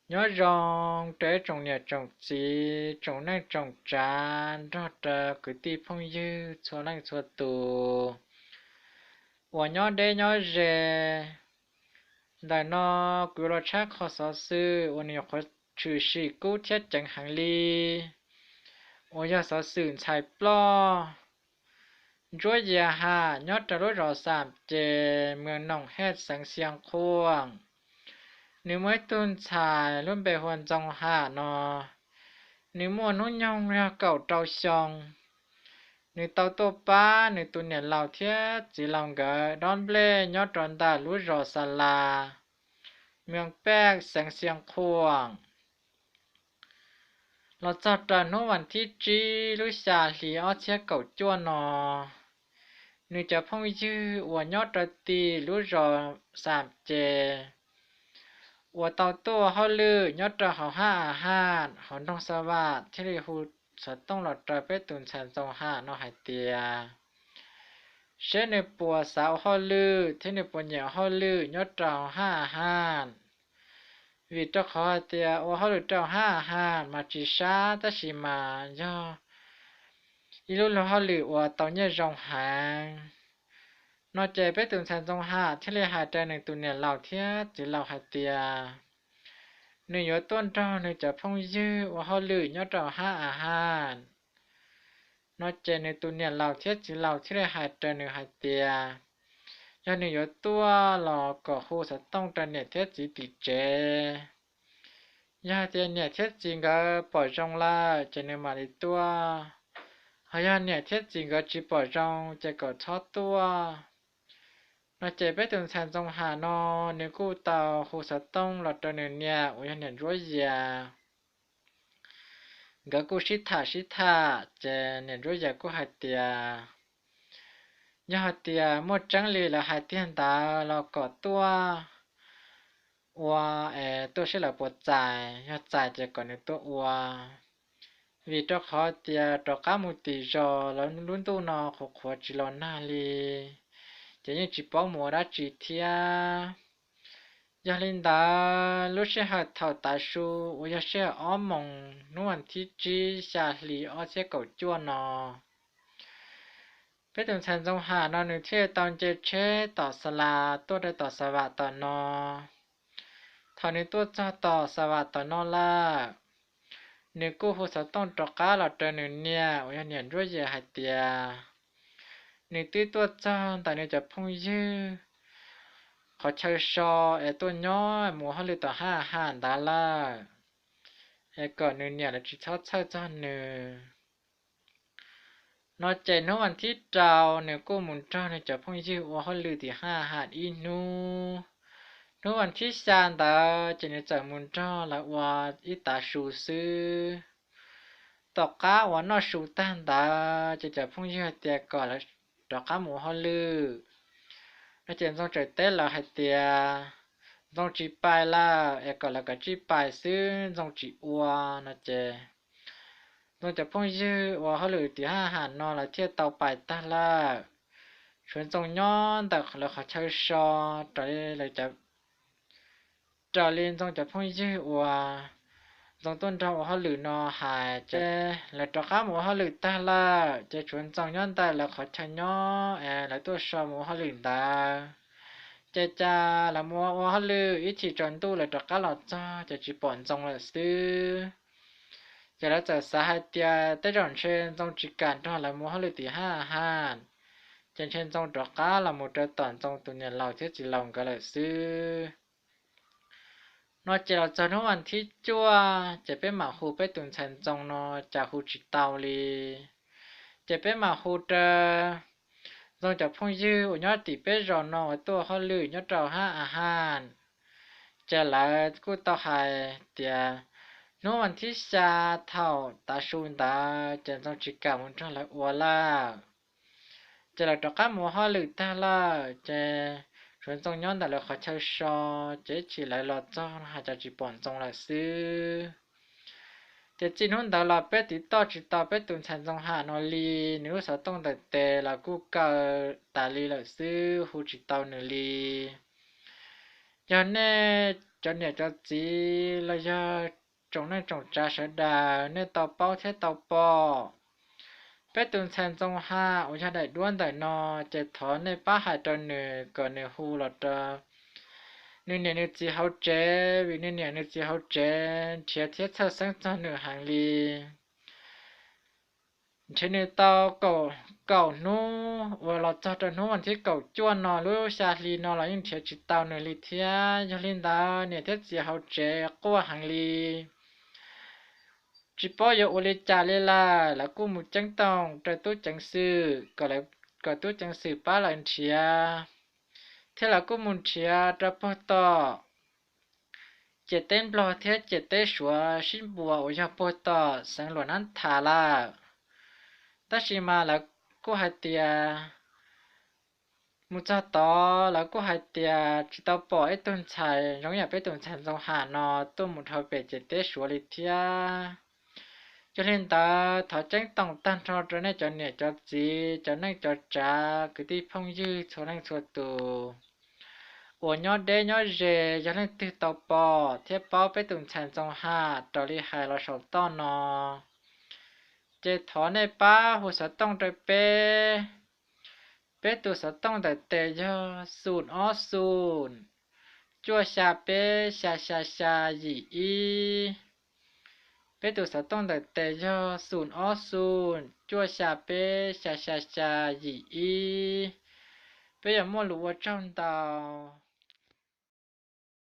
Nyob zoo rau ib tsoom niam tsoom txiv, tsoom neej tsoom tsav nrog rau kwv tij phooj ywg txhua leej txhua tus uas nyob deb nyob ze. Ntawm no kuv yuav los tshaj qhov xov xwm uas nws nyuam qhuav tshwm sim kub thiab ceev heev li, uas yog xov xwm ntxhais ploj ntsuab yias ham nyob rau lub zos Xam Ces, moos Noom Hej, xeev Xia Khuam. Nws muaj ib tug ntxhais lub npe hu ua Ntxoo Ham no, nws muaj hnub nyoog yog kaum rau xyoo. Nws tau tuaj pab nws tus niam laus thiab txiv laus nkawd dob nplej nyob rau ntawm lub zos Xa Las, moos Pej, xeev Xia Khuam. Los txog rau hnub vas thib tsib lub xya hli ob txhiab kaum cuaj no, nws cov phooj ywg uas nyob rau tim lub zos Xam Ces uas tau tuaj hauj lwm nyob rau hauv haj a haj hauv nroog Xa Vam thiaj li hu xov tooj los rau peb tus ntxhais Ntxoo Ham no hais tias seb nws puas xav ua hauj lwm thiab nws puas nyiam ua hauj lwm nyob rau hauv haj a haj. Vim rau qhov hais tias ua hauj lwm rau haj a haj mas tsis sab tab sis mas yog ib lub luag hauj lwm uas tau nyiaj zoo heev. No ces peb tus ntxhais Ntxoo Ham thiaj li hais rau nws tus niam laus thiab txiv laus hais tias nws yuav tuaj nrog nws cov phooj ywg ua hauj lwm nyob rau haj a haj. No ces nws tus niam laus thiab txiv laus thiaj li hais rau nws hais tias yog nws yuav tuaj los kom hu xov tooj rau niam thiab txiv tim tsev. Yog hais tias niam thiab txiv nkawd pom zoo lawm ces nws mam li tuaj, ho yog niam thiab txiv nkawd tsis pom zoo ces kom txhob tuaj. No ces peb tus ntxhais Ntxoo Ham no nws kuj tau hu xov tooj los rau nws niam uas yog niam Ntsuab Yias. Nkawd kuj sib tham sib tham ces niam Ntsuab Yias kuj hais tias yog hais tias muaj tseeb li lawv hais tiag ntawd los kom tuaj ua, es tuaj seb lawv puas txais, yog txais ces kom nws tuaj ua. Vim rau qhov tias rov qab mus tim zos lawv lub ntuj no qhuav qhuav tsis los nag li, ces yeej tsis paub mus ua dab tsi thiab. Yog li ntawd lub sij hawm thaum tav su uas yog sij hawm ob moos hnub vas thib tsib xya hli ob txhiab kaum cuaj no, peb tus ntxhais Ntxoo Ham no nws thiaj tau nce tsheb tom Xa Las tuaj rau tom Xa Vam tom no. Thaum nws tuaj txog tom Xa Vam tom no lawm, nws kuj hu xov tooj rov qab los rau nws niam uas yog niam Ntsuab Yias hais tias nws twb tuaj txog ntawm nws cov phooj ywg qhov chaw so es tuaj nyob mus hauj lwm tom haj a haj ntawd lawm, es kom nws niam lawv tsis txhob txhawj txog nws. No ces hnub vas thib rau nws kuj mus nrog nws cov phooj ywg ua hauj lwm tim haj a haj ib hnub. Hnub vas thib xya ntawd ces nws txawm mus nrog lawv ua ib tav su xwb. Tom qab uas noj su tag ntawd ces cov phooj ywg hais tias kom lawv rov qab mus ua hauj lwm. No ces Ntxoo txawm teb lawv hais tias Ntxoo tsis pais lawm es kom lawv kav tsij pais xwb, Ntxoo tsis ua. No ces Ntxoo cov phooj ywg ua hauj lwm tim haj a haj no lawv thiaj tau pais tag lawm. Tshuav Ntxoo nyob ntawm lawv qhov chaw so, raws li Ntxoo cov phooj ywg uas Ntxoo tuaj nrog ua hauj lwm no hais ces lawv rov qab mus ua hauj lwm tag lawm ces tshuav Ntxoo nyob ntawm lawv qhov chaw nyob es lawv tuaj so mus ua hauj lwm ntawd. Ces cas lawv mus ua hauj lwm ib chim tsaus ntuj lawv rov qab los txog ces tsis pom Ntxoo lawm xwb. Ces lawv txawm xav hais tias tej zaum ntshe Ntxoo tsis kam nrog lawv mus ua hauj lwm tim haj a haj, ces ntshe Ntxoo rov qab los mus rau tom Ntxoo tus niam laus thiab txiv laus nkawd lawm xwb. No ces los txog hnub vas thib cuaj ces peb mam hu peb tus ntxhais Ntxoo no cas hu tsis tau li. Ces peb mam hu rau Ntxoo cov phooj ywg uas nyob tim peb zos no uas tuaj ua hauj lwm nyob rau haj a haj, ces lawv kuj tau hais tias hnub vas thib xya thaum tav su ntawd ces Ntxoo tsis kam mus nrog lawv ua lawm. Ces lawv rov qab mus ua hauj lwm tag lawm ces tshuav Ntxoo nyob ntawm lawv qhov chaw so, ces ib chim lawv los txog no hais cas tsis pom Ntxoo lawm xwb. Ces txij hnub ntawd los peb tiv toj tsis tau peb tus ntxhais Ntxoo Ham no li, nws lub xov tooj ntawm tes los kuj kaw tas li lawm xwb, hu tsis tau nws li. Yog nej cov niam cov txiv los yog tsoom neej tsoom tsav sawv daws nej tau paub thiab tau pom, peb tus ntxhais Ntxoo Ha uas yog daim duab ntawm no, ces thov nej pab hais rau nws kom nws hu los rau nws niam nws txiv hauv tsev, vim nws niam nws txiv hauv tsev nrhiav thiab txhawj xeeb txog nws heev li. Nrhiav nws tau kaum hnub uas los txog rau hnub vas thib kaum cuaj no lub xya hli no los yeej nrhiav tsis tau nws li thiab. Yog li ntawd niam thiab txiv hauv tsev quaj heev li, tsis paub yuav ua li cas li lawm. Lawv kuj mus ceeb toom rau tub ceev xwm kom tub ceev xwm pab lawv nrhiav, thiab lawv kuj mus nrhiav rau puag tom ciam teb Nplog thiab ciam teb Suav sib npuas uas yog puag tom xeev Luam Nab Thas lawm. Tab sis mas lawv kuj hais tias, mus txog tod lawv kuj hais tias tsis tau pom ib tug ntxhais zoo yam peb tus ntxhais Ntxoo Ha no tuaj mus dhau pem ciam teb Suav li thiab. Yog li ntawd thov ceeb toom tag nrho rau nej cov niam cov txiv, cov neej cov tsav, kwv tij phooj ywg txhua leej txhua tus uas nyob deb nyob ze, yog leej twg tau pom thiab paub peb tus ntxhais Ntxoo Ha raws li hais los saum toj no, ces thov nej pab hu xov tooj rau peb. Peb tus xov tooj ntawm tes yog xum ob xum cuaj xya peb xya xya xya yim ib. Peb tus xov tooj ntawm tes yog xum ob xum cuaj xya peb xya xya xya yim ib. Peb yuav muaj lus ua tsaug ntau.